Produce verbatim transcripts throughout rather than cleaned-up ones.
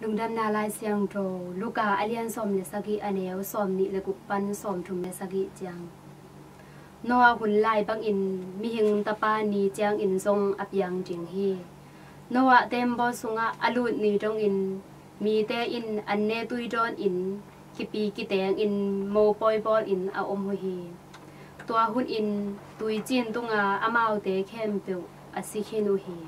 Lungdamna Lai Siangtho, Luka a lian sawm le sagih, a neu sawm nih le guk pan sawm thum le sagih ciang. Noah hun lai bangin mihing tapa ni ciangin zong a piang ding hi. Noah teembaw sungah a lut ni dongin mite in an ne tui dawnin kipi kitengin mopawi bawlin a om uh hi. Tua hunin tuicin tunga amaute khempeuh a si khin uh hi.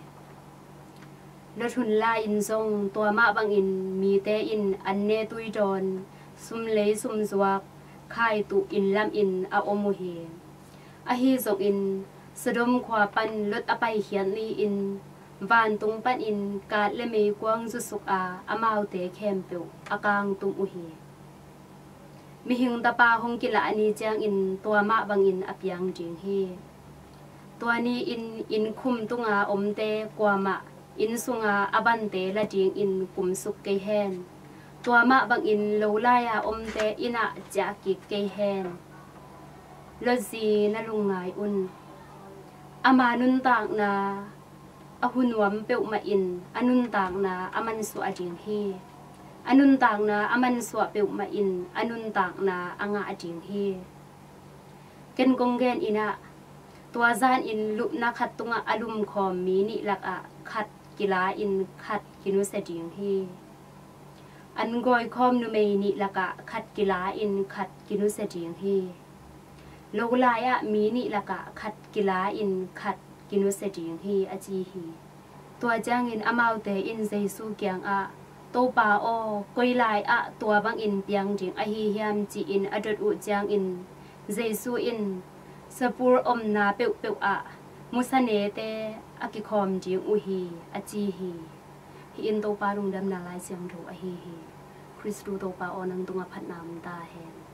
Lot hun lai-in zong tua mah bangin mite in an ne tui dawn, sum lei sum zuak, khai tuh inn lamin a om uh hi. Ahi zongin Sodom khua pan Lot a paikhiat ni-in vantung panin kat le meikuang zusuk a amaute khempeuh a kangtum uh hi. Mihing tapa hong kilah ni ciangin tua mah bangin a piang ding hi. Tua ni-in inn khum tunga omte kuamah inn sunga a vante la dingin kumsuk kei hen. Tua mah bangin lo lai-a omte innah ciah kik kei hen. Lot zi na lungngai un. Ama nuntakna a hunuam peuhmah in a nuntakna a mansuah ding hi. A nuntakna a mansuah peuhmah in a nuntakna a ngah ding hi. Ken kong gen innah, tua zanin lupna khat tungah a lumkhawm mi nih lakah khat kila-in khat kinusia ding hi. An gawikhawm numei nih lakah khat kila-in khat kinusia ding hi. Lo lai-ah mi nih lakah khat kila-in khat kinusia ding hi, a ci hi. Tua ciangin amaute in Jesu kiangah, Topa aw, koi lai-ah tua bangin piang ding ahi hiam, ci-in a dot uh ciangin Jesu in, Sapul omna peuhpeuh ah musanete a kikhawm ding uh hi, a ci hi. Hih in Topa Lungdamna Lai Siangtho ahi hi. Khristu Topa aw, nang tungah phatna om ta hen.